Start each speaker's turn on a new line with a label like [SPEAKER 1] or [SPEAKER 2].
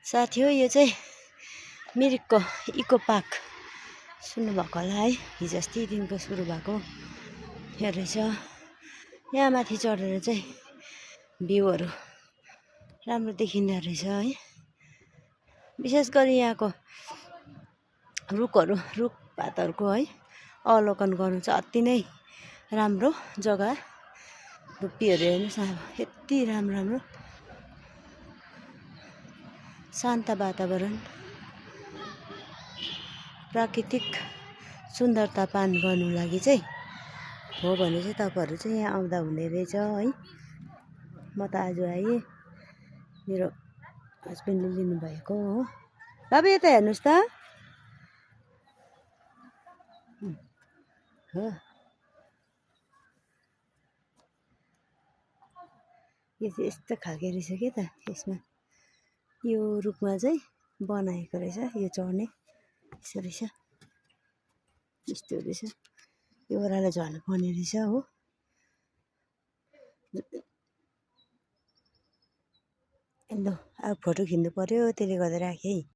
[SPEAKER 1] साथी हो यो चाहिँ मिरिकको इको पार्क सुन्नुभएको होला है। हिजो अस्तिदेखिको सुरु भएको यहाँ रहेछ। यहाँ माथि चढेर चाहिँ भ्यूहरू राम्रो देखिँदो रहेछ है। विशेष गरी यहाँको रुखपातहरूको है अवलोकन गर्नु चाहिँ अति नै राम्रो जग्गा। धुप्पीहरू हेर्नुहोस् न, यति राम्रो शान्त वातावरण, प्राकृतिक सुन्दरता पान गर्नु लागि चाहिँ हो भने चाहिँ तपाईँहरू चाहिँ यहाँ आउँदा हुने रहेछ है। म त आज आएँ, मेरो हस्बेन्डले लिनुभएको हो। बाबु यता हेर्नुहोस् त हो। यो चाहिँ यस्तो खालके रहेछ के त, यसमा यो रुखमा चाहिँ बनाएको रहेछ। यो चढ्ने यसो रहेछ, यस्तो रहेछ। यो ओह्रालो झर्नु पर्ने रहेछ हो। ल अब फोटो खिच्नु पर्यो, त्यसले गर्दा राखेँ है।